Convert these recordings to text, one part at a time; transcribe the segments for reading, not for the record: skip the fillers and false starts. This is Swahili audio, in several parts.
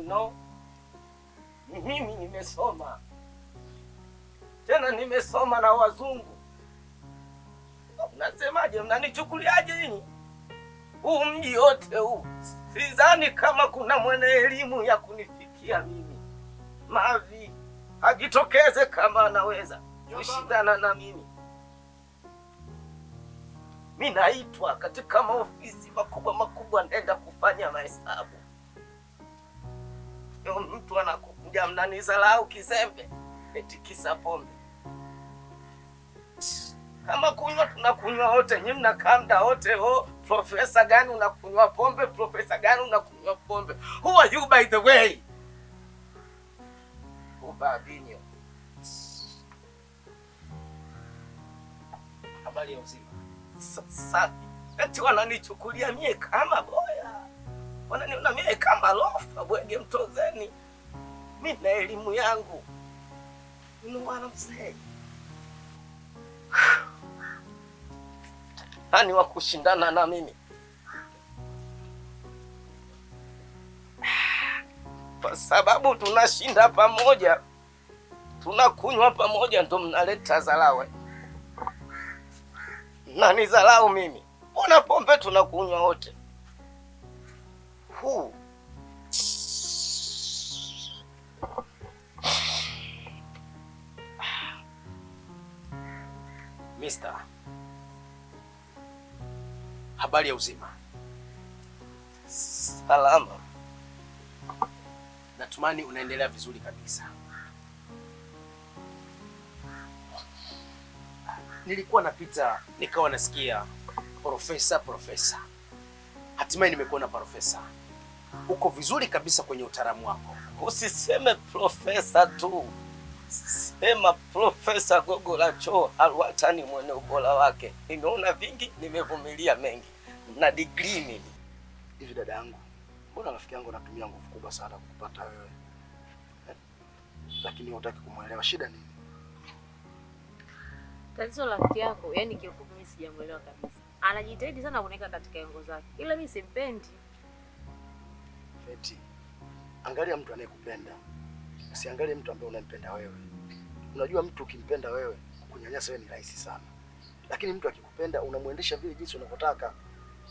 You know? Mimi nimesoma. Tena nimesoma na wazungu. Unasemaje? Mnanichukuliaje nyinyi? Huu mji wote huu sidhani kama kuna mwenye elimu ya kunifikia mimi. Mavi ajitokeze kama anaweza kushindana na mimi. Mimi naitwa katika maofisi makubwa makubwa, naenda kufanya mahesabu. Mtu anakuja mnanizalau kizembe, eti kisa pombe. Kama kunywa tunakunywa wote, nyinyi mnakaa muda wote. Oh, profesa gani unakunywa pombe? Profesa gani unakunywa pombe? Who are you by the way? Ubabinyo. Habari ya uzima. Safi. Eti wananichukulia mie kama boya. Wananiona mie kama lofa, bwege mtozeni. Mimi na elimu yangu. You know what I'm saying? Nani wa kushindana na mimi? Kwa sababu tunashinda pamoja, tunakunywa pamoja, ndo mnaleta dharau. Nani dharau mimi? Mbona pombe tunakunywa wote? Huu Mister, habari ya uzima. Salama. Natumani unaendelea vizuri kabisa. Nilikuwa napita nikawa nasikia profesa profesa. Hatimaye nimekuona profesa. Uko vizuri kabisa kwenye utaalamu wako. Usiseme profesa tu. Sema profesa gogo la choo alwatani mwenye ubora wake. Nimeona vingi, nimevumilia mengi. Na degree mimi. Hivi dada yangu, mbona rafiki yangu anatumia nguvu kubwa sana kukupata wewe? Lakini hutaki kumuelewa, shida nini? Tatizo la rafiki yako, yani kiufupi mimi sijamuelewa kabisa. Anajitahidi sana kuniweka katika engo zake, ila mimi simpendi. Feti, angalia mtu anayekupenda. Usiangalie mtu ambaye unampenda wewe. Unajua mtu ukimpenda wewe, kukunyanyasa wewe ni rahisi sana. Lakini mtu akikupenda unamuendesha vile jinsi unavyotaka.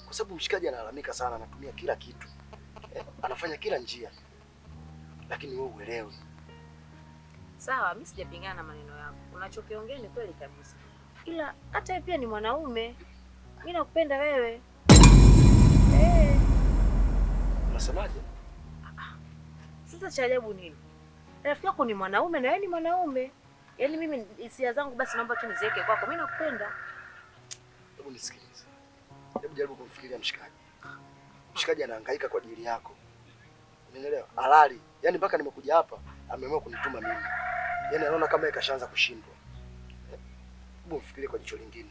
Kwa sababu mshikaji analalamika sana, anatumia kila kitu. Anafanya kila njia. Lakini wewe uelewe. Sawa, mimi sijapingana na maneno yako. Unachokiongea ni kweli kabisa. Ila hata yeye pia ni mwanaume. Mimi nakupenda wewe. Unasemaje? Sasa cha ajabu nini? Rafiki yako ni mwanaume na wewe ni mwanaume. Yaani mimi hisia zangu basi naomba tu niziweke kwako. Mimi nakupenda. Hebu nisikilize. Hebu jaribu kumfikiria mshikaji. Mshikaji anahangaika kwa ajili yako. Umeelewa? Halali. Yaani mpaka nimekuja hapa ameamua kunituma mimi. Yaani anaona kama yeye kashaanza kushindwa. Hebu mfikirie kwa jicho lingine.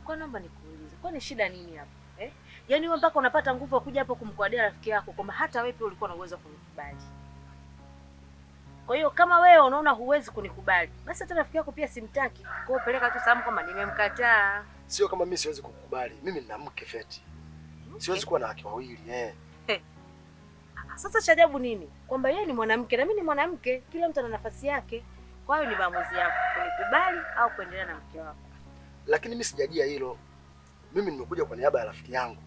Kwa naomba nikuulize, kwani shida nini hapa? Yaani wewe mpaka unapata nguvu ya kuja hapo kumkwadia rafiki yako kwamba hata wewe pia ulikuwa na uwezo wa kunikubali. Kwa hiyo kama wewe unaona huwezi kunikubali, basi hata rafiki yako pia simtaki. Kwa hiyo peleka tu salamu kwamba nimemkataa. Sio kama mimi siwezi kukukubali. Mimi nina mke Feti. Siwezi kuwa na wake wawili Sasa cha ajabu nini? Kwamba yeye ni mwanamke na mimi ni mwanamke, kila mtu ana nafasi yake. Kwa hiyo ni maamuzi yako, kunikubali au kuendelea na mke wako. Lakini mimi sijajia hilo. Mimi nimekuja kwa niaba ya rafiki yangu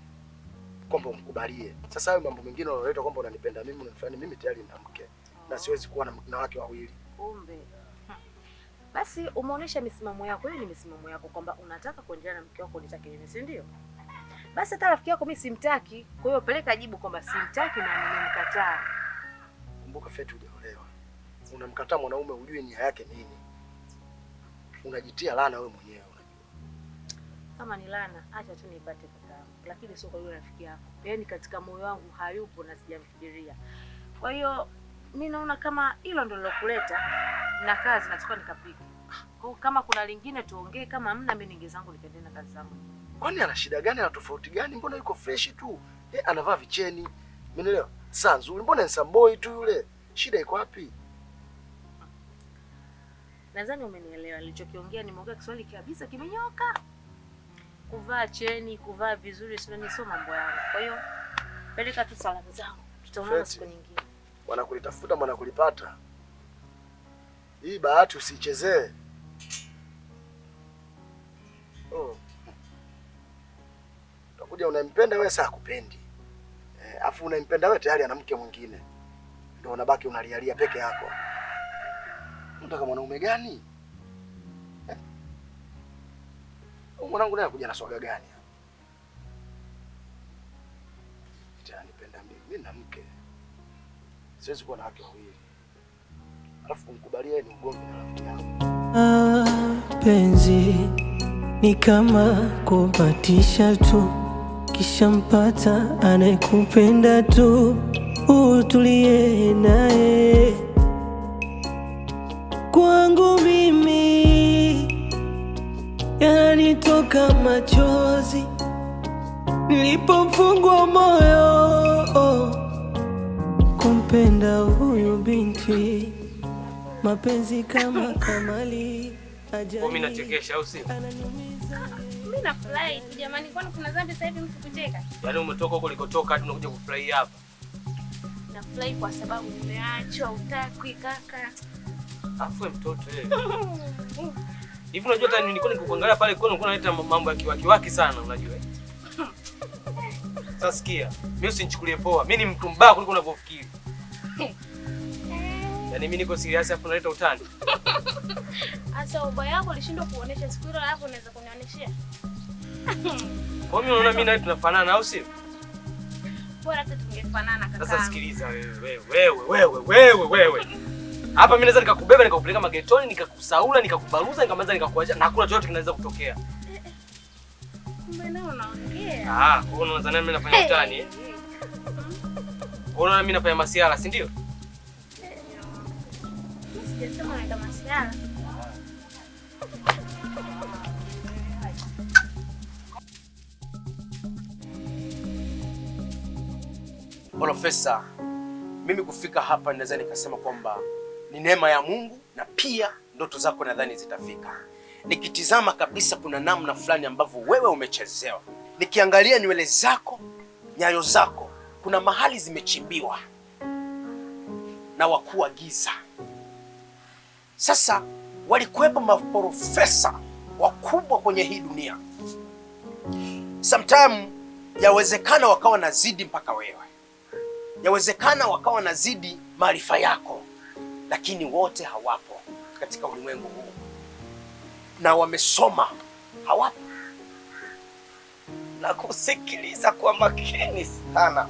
kwamba umkubalie. Sasa hayo mambo mengine unaleta kwamba unanipenda mimi, unanifanya mimi, tayari nina mke na siwezi kuwa na wake wawili. Kumbe. Basi umeonesha misimamo yako. Hiyo ni misimamo yako kwamba unataka kuendelea na mke wako, unitaki mimi, si ndio? Basi hata rafiki yako mimi simtaki. Kwa hiyo peleka jibu kwamba simtaki na nimemkataa. Kumbuka Feti, hujaolewa. Unamkataa mwanaume hujui nia yake nini. Unajitia laana wewe mwenyewe unajua. Kama ni laana, acha tu nipate kaka yangu. Lakini sio kwa yule rafiki yako. Yaani katika moyo wangu hayupo na sijamfikiria. Kwa hiyo mimi naona kama hilo ndio lilokuleta na kazi nataka nikapike. Kwa kama kuna lingine tuongee, kama hamna mimi ninge zangu nikaendelea na kazi zangu. Kwani ana shida gani? Ana tofauti gani? Mbona yuko fresh tu? Anavaa vicheni. Umeelewa? Saa nzuri. Mbona ni boy tu yule? Shida iko wapi? Nadhani umenielewa. Nilichokiongea nimeongea Kiswahili kabisa kimenyoka. Kuvaa cheni, kuvaa vizuri sio ni sio mambo yangu. Kwa hiyo peleka tu salamu zangu. Tutaonana siku nyingine. Wanakulitafuta wanakulipata. Hii bahati usiichezee. Oh. Utakuja unampenda wewe sasa hakupendi. Afu unampenda wewe tayari ana mke mwingine. Ndio unabaki unalialia peke yako. Unataka mwanaume gani? Mwanangu naye anakuja na swaga gani? Ananipenda mimi, mimi na mke. Siwezi kuwa na wake wawili. Alafu kumkubalia ni ugomvi na rafiki yangu. Penzi ni kama kubatisha tu, kisha mpata anayekupenda tu, utulie naye. Kwangu mimi yanitoka machozi nilipofungwa moyo kumpenda huyu binti. Mapenzi kama kamali ajali. Mimi nachekesha au sio? Mimi nafurahi tu jamani, kwani kuna dhambi sasa hivi mtu kucheka? Yaani umetoka huko ulikotoka hadi unakuja kufurahia hapa. Nafurahi kwa sababu umeachwa utakwi kaka. Afu mtoto wewe. Hivi unajua hata nilikuwa nikuangalia pale kwa ulikuwa unaleta mambo ya kiwaki sana unajua. Sasa sikia, mimi usinichukulie poa. Mimi ni mtu mbaya kuliko unavyofikiri. Yaani mimi niko serious afu unaleta utani. Asa ubaya wako ulishindwa kuonesha siku ile, alafu unaweza kunionyeshia. Kwa nini unaona mimi na wewe tunafanana au sio? Bora hata tungefanana kaka. Sasa sikiliza wewe. Hapa mimi naweza nikakubeba nikakupeleka magetoni, nikakusaula, nikakubaruza, nikamaliza nikakuacha na hakuna chochote kinaweza kutokea. Kumbe nao unaongea. Ah, kwa hiyo unadhani mimi nafanya utani eh? Unaona mimi nafanya masiara, si ndio? Mimi sijasema naenda masiara. Profesa, mimi kufika hapa naweza nikasema kwamba ni neema ya Mungu na pia ndoto zako nadhani zitafika. Nikitizama kabisa kuna namna fulani ambavyo wewe umechezewa. Nikiangalia nywele zako, nyayo zako, kuna mahali zimechimbiwa na wakuu wa giza. Sasa walikuwepo maprofesa wakubwa kwenye hii dunia. Sometimes yawezekana wakawa nazidi mpaka wewe. Yawezekana wakawa nazidi maarifa yako, lakini wote hawapo katika ulimwengu huu. Na wamesoma hawapo. Na kusikiliza kwa makini sana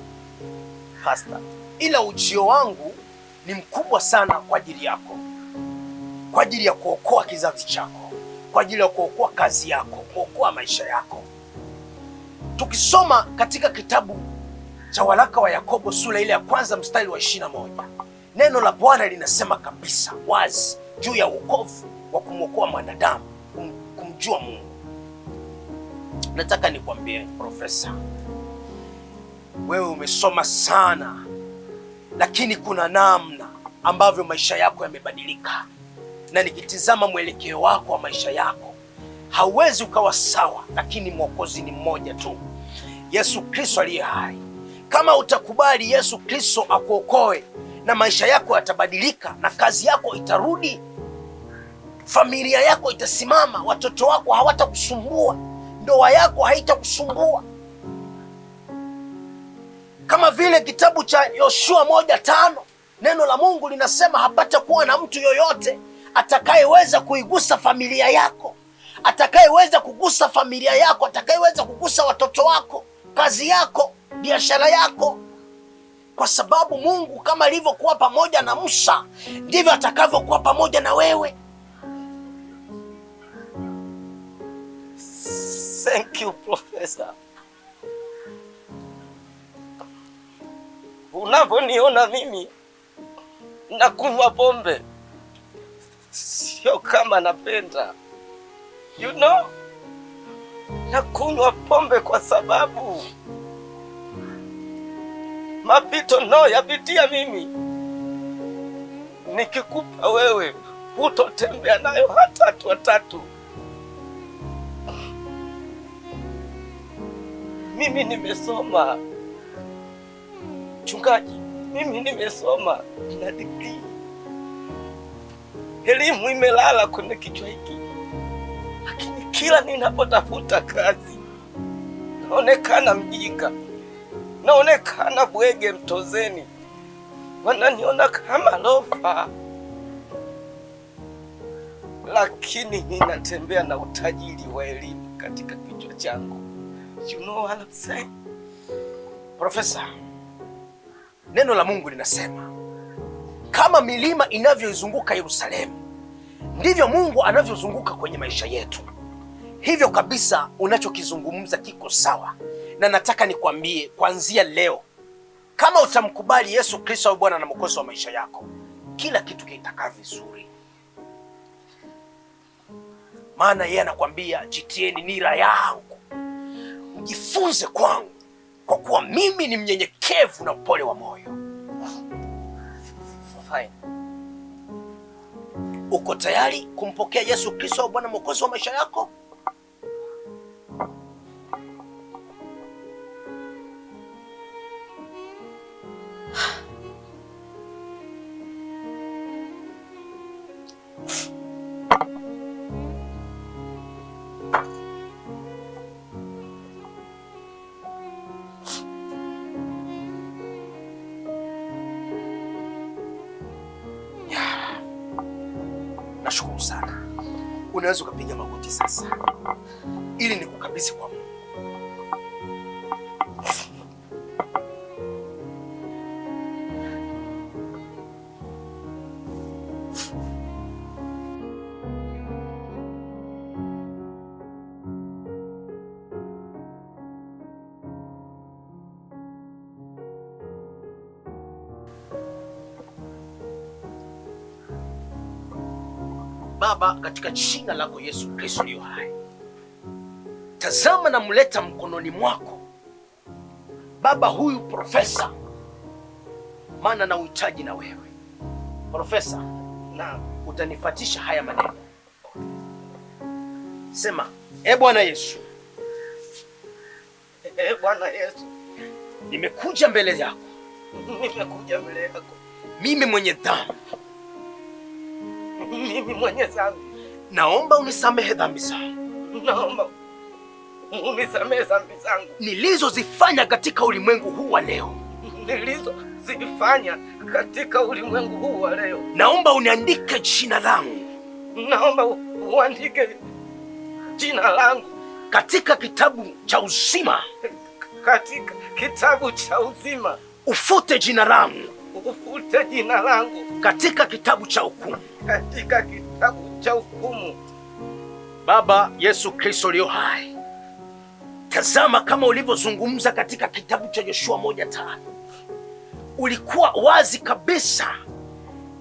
Pastor. Ila ujio wangu ni mkubwa sana kwa ajili yako, kwa ajili ya kuokoa kizazi chako, kwa ajili ya kuokoa kazi yako, kuokoa maisha yako. Tukisoma katika kitabu cha waraka wa Yakobo sura ile ya kwanza mstari wa 21, neno la Bwana linasema kabisa wazi juu ya wokovu wa kumwokoa mwanadamu, kumjua Mungu. Nataka nikwambie profesa, wewe umesoma sana, lakini kuna namna ambavyo maisha yako yamebadilika. Na nikitizama mwelekeo wako wa maisha yako, hauwezi ukawa sawa, lakini Mwokozi ni mmoja tu, Yesu Kristo aliye hai. Kama utakubali Yesu Kristo akuokoe, na maisha yako yatabadilika, na kazi yako itarudi, familia yako itasimama, watoto wako hawatakusumbua, ndoa yako haitakusumbua. Kama vile kitabu cha Yoshua 1:5, neno la Mungu linasema hapata kuwa na mtu yoyote atakayeweza kuigusa familia yako, atakayeweza kugusa familia yako, atakayeweza kugusa watoto wako, kazi yako, biashara yako. Kwa sababu Mungu kama alivyokuwa pamoja na Musa, ndivyo atakavyokuwa pamoja na wewe. Thank you, Professor. Unavyoniona mimi nakunywa pombe, sio kama napenda. You know, nakunywa pombe kwa sababu mapito no yapitia mimi. Nikikupa wewe hutotembea nayo hata hatua tatu. Mimi nimesoma, mchungaji, Mimi nimesoma na degree. Elimu imelala kwenye kichwa hiki. Lakini kila ninapotafuta kazi naonekana mjinga, naonekana bwege mtozeni, wananiona kama lofa. Lakini ninatembea na utajiri wa elimu katika kichwa changu. You know what I'm saying? Profesa, neno la Mungu linasema kama milima inavyoizunguka Yerusalemu, ndivyo Mungu anavyozunguka kwenye maisha yetu. Hivyo kabisa unachokizungumza kiko sawa, na nataka nikwambie kuanzia leo, kama utamkubali Yesu Kristo awe Bwana na Mwokozi wa maisha yako, kila kitu kitakaa vizuri. Maana yeye anakwambia, jitieni nira yangu, mjifunze kwangu, kwa kuwa mimi ni mnyenyekevu na mpole wa moyo. Fine. Uko tayari kumpokea Yesu Kristo awe Bwana Mwokozi wa maisha yako? Nashukuru sana. Unaweza ukapiga magoti sasa ili nikukabidhi kwa Mungu. Baba, katika jina lako Yesu Kristo aliye hai, tazama namleta mkononi mwako baba huyu profesa, maana na uhitaji na wewe. Profesa, Naam. utanifatisha haya maneno. Sema, e Bwana Yesu, E Bwana Yesu, nimekuja mbele yako, nimekuja mbele yako, mimi mwenye dhambi, mimi mwenye dhambi, naomba unisamehe dhambi zangu naomba unisamehe dhambi zangu nilizozifanya katika ulimwengu huu wa leo. nilizozifanya katika ulimwengu huu wa leo. Naomba uniandike jina langu Naomba uandike jina langu katika kitabu cha uzima, katika kitabu cha uzima, ufute jina langu ufute jina langu katika kitabu cha hukumu. katika kitabu cha hukumu. Baba Yesu Kristo ulio hai, tazama kama ulivyozungumza katika kitabu cha Yoshua 1:5, ulikuwa wazi kabisa,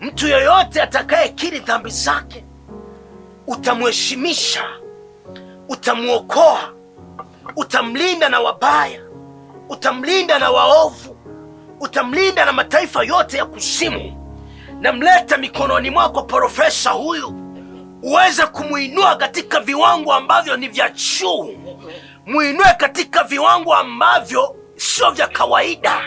mtu yoyote atakayekiri dhambi zake utamheshimisha, utamuokoa, utamlinda na wabaya, utamlinda na waovu, utamlinda na mataifa yote ya kuzimu. Namleta mikononi mwako profesa huyu, uweze kumuinua katika viwango ambavyo ni vya juu, muinue katika viwango ambavyo sio vya kawaida.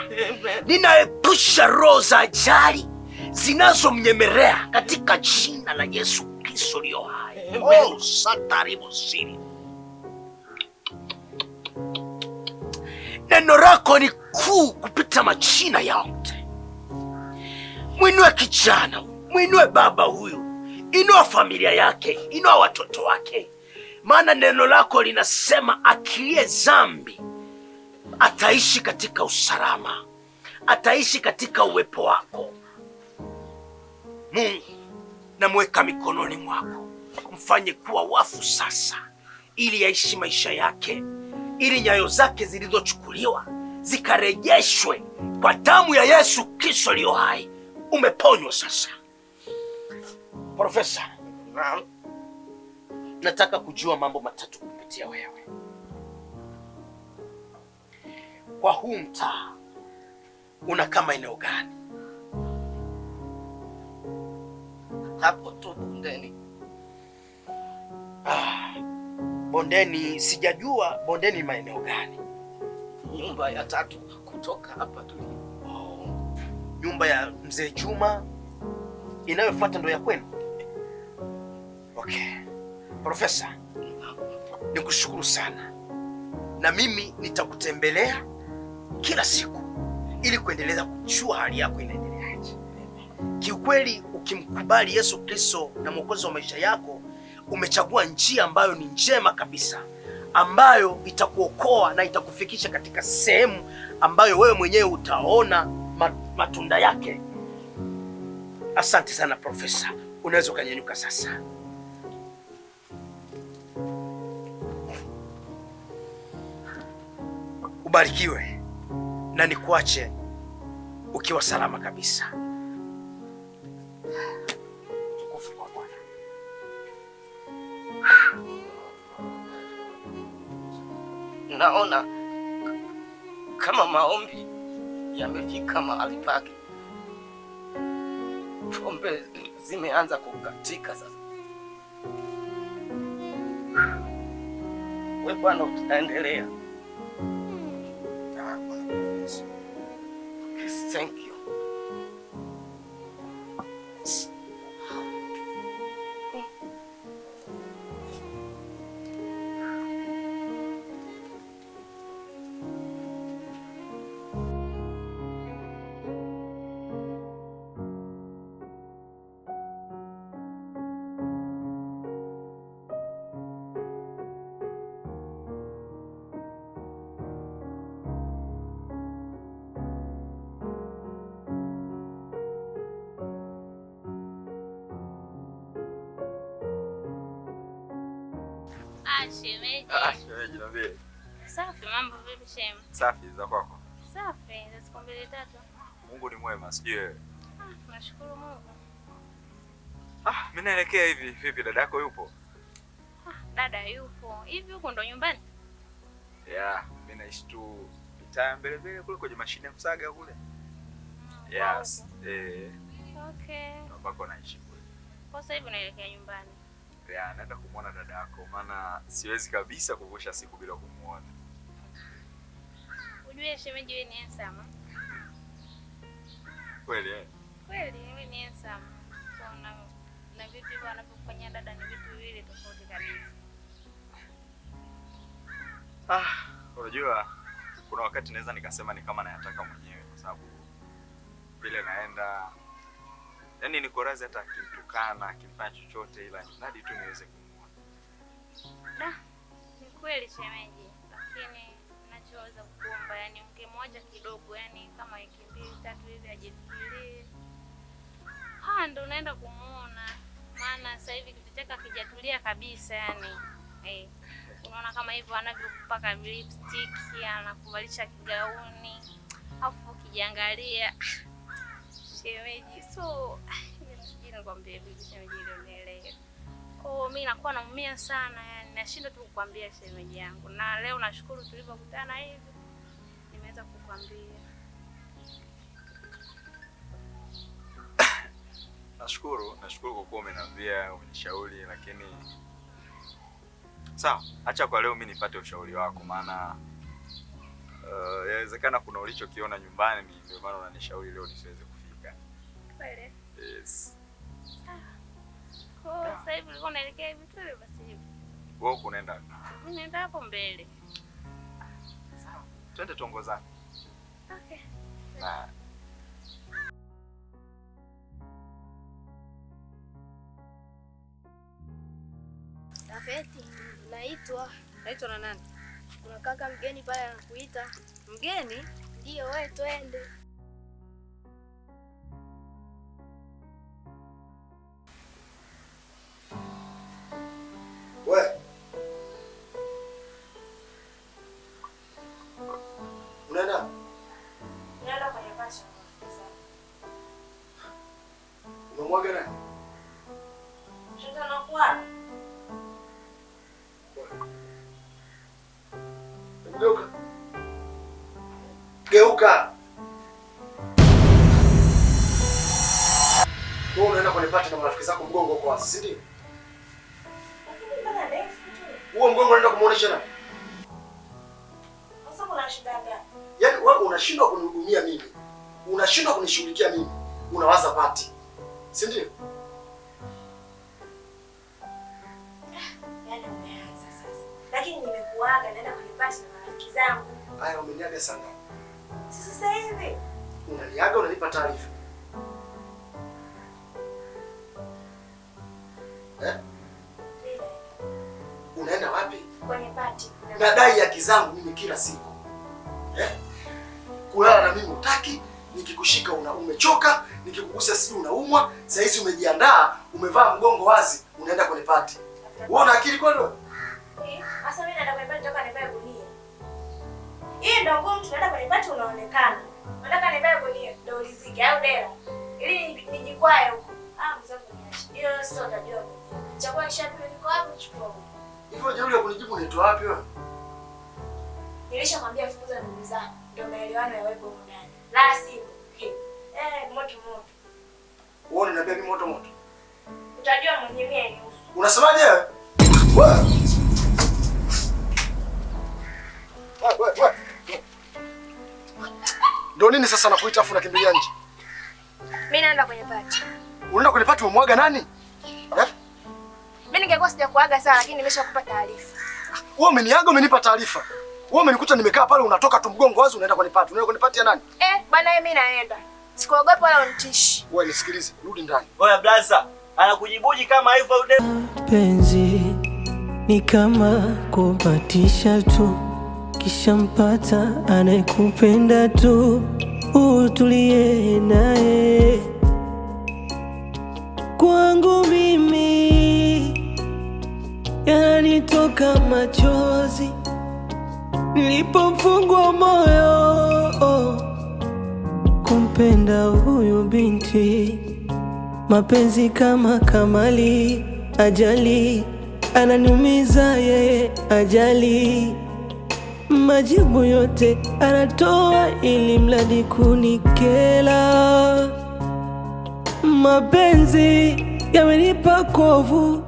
Ninaepusha roho za ajali zinazomnyemelea katika jina la Yesu Kristo aliye hai. Oh, sataribosiri. Neno lako ni kuu kupita majina yote. Mwinue kijana huyu, mwinue baba huyu, inua familia yake, inua watoto wake, maana neno lako linasema akilie dhambi ataishi katika usalama, ataishi katika uwepo wako. Mungu, namweka mikononi mwako, mfanye kuwa wafu sasa, ili aishi maisha yake, ili nyayo zake zilizochukuliwa zikarejeshwe kwa damu ya Yesu Kristo aliyo hai. Umeponywa sasa. Profesa, Naam. nataka kujua mambo matatu kupitia wewe. Kwa huu mtaa unakaa maeneo gani? Hapo tu bondeni. Ah, bondeni, sijajua bondeni maeneo gani. Nyumba ya tatu kutoka hapa tulipo. Oh, nyumba ya Mzee Juma, inayofuata ndo ya kwenu. Okay. Profesa, nikushukuru sana. Na mimi nitakutembelea kila siku ili kuendeleza kujua hali yako inaendeleaje. Kiukweli ukimkubali Yesu Kristo na Mwokozi wa maisha yako, umechagua njia ambayo ni njema kabisa, ambayo itakuokoa na itakufikisha katika sehemu ambayo wewe mwenyewe utaona matunda yake. Asante sana Profesa, unaweza ukanyanyuka sasa. Ubarikiwe na nikuache ukiwa salama kabisa. Tukufu kwa Bwana. Naona kama maombi yamefika mahali pake. Pombe zimeanza kukatika sasa. Wewe bwana utaendelea. Thank you. Shemeji. Shemeji niambie. Safi, mambo vipi shemu? Safi, za kwako? Safi, za siku mbili tatu. Mungu ni mwema, sijui wewe. Tunashukuru Mungu. Mimi naelekea hivi. Vipi dada yako yupo? Dada yupo. Hivi huko ndo nyumbani? Yeah, mimi naishi tu mitaa mbele mbele kule kwenye mashine ya kusaga kule. Yes. Okay. Ambako naishi kule. Kwa sasa hivi unaelekea nyumbani? Ya, naenda kumuona dada yako maana siwezi kabisa kuvusha siku bila kumuona. Ujue shemeji wewe ni handsome. Kweli eh? Kweli wewe ni handsome. So na vitu hivyo anavyofanyia dada ni vitu viwili tofauti kabisa. Unajua kuna wakati naweza nikasema ni kama nayataka mwenyewe kwa sababu vile naenda, yaani niko razi hata akimtukana, akimfanya chochote ila nadi tu niweze kumuona. Da, ni kweli shemeji, lakini ninachoweza kukuomba yani ungemwacha kidogo, yani kama wiki mbili tatu hivi ajifikirie. Ndo unaenda kumuona. Maana sasa hivi kitu chake hakijatulia kabisa yani. Unaona kama hivyo anavyokupaka lipstick, anakuvalisha kigauni, afu ukijiangalia shemeji, so sijui nikwambie vipi shemeji ili unielewe. Kwa mimi nakuwa naumia sana yani, nashindwa tu kukwambia shemeji yangu. Na leo nashukuru tulipokutana hivi nimeweza kukwambia. Nashukuru kwa kuwa umeniambia, umenishauri, lakini sawa, acha kwa leo mimi nipate ushauri wako maana yawezekana kuna ulichokiona nyumbani ndio maana unanishauri leo nisiweze kufika. Kweli? Yes. Kwa sasa hivi ulikuwa unaelekea hivi tu basi hivi. Wewe uko unaenda wapi? Mimi naenda hapo mbele. Sawa. Twende tuongozane. Okay. Na Rafeti, naitwa. Naitwa na nani? Kuna kaka mgeni pale anakuita. Mgeni? Ndio, wewe twende. Wewe. Unaenda? Naenda kwenye basi. Unamwaga nani? Mtoto anakuwa. Geuka. Geuka. Wewe unaenda kwenye party na marafiki zako mgongo kwa wazi, si ndio? Huo mgongo unaenda kumuonesha nani? Sasa kuna shida gani? Yaani wewe unashindwa kunihudumia mimi. Unashindwa kunishughulikia mimi, unawaza pati, si ndio? Yaani umeanza sasa. Lakini nimekuaga naenda kwenye party na marafiki zangu. Haya, umeniaga sana. Sasa hivi unaniaga, unanipa taarifa. Eh? Unaenda wapi? Kwenye party. Nadai haki zangu mimi kila siku. Eh? Kulala na mimi hutaki, nikikushika una umechoka, nikikugusa sijui unaumwa, saa hizi umejiandaa, umevaa mgongo wazi, unaenda kwenye party. Wewe una akili kweli wewe? Eh, sasa mimi naenda kwenye party nataka nivae gunia. Hii ndio ngumu, tunaenda kwenye party unaonekana. Nataka nivae gunia ndio ulizike au dera. Ili nijikwae huko. Ah, mzangu niache. Hiyo sio utajua mwenyewe. Chakula nishapewa niko wapi chukua huko. Hivyo jeuri ya kunijibu unaitoa wapi wewe? Nilishamwambia fukuza ndugu zako ndio maelewano yawepo huko ndani. La sivyo. Moto moto. Wewe unaniambia mimi moto moto? Utajua mwenyewe mimi hainihusu. Unasemaje wewe? Wewe. Wewe wewe. Ndio nini sasa nakuita afu unakimbilia nje? Mimi naenda kwenye party. Unaenda kwenye party umemwaga nani? Eh? Mimi ningekuwa sijakuaga sana lakini nimeshakupa taarifa. Wewe umeniaga, umenipa taarifa. Wewe umenikuta nimekaa pale unatoka tu mgongo wazi unaenda kwenye party. Unaenda kwenye party ya nani? Bwana mimi naenda. Sikuogopa wala unitishi. Wewe nisikilize, rudi ndani. Oya blaza, anakujibuji kama hivyo yule. Penzi ni kama kubatisha tu, kisha mpata anayekupenda tu, utulie naye. Kwangu mimi yananitoka machozi nilipofungwa moyo kumpenda huyu binti. Mapenzi kama kamali, ajali ananiumiza yeye, ajali majibu yote anatoa ili mradi kunikela. Mapenzi yamenipa kovu,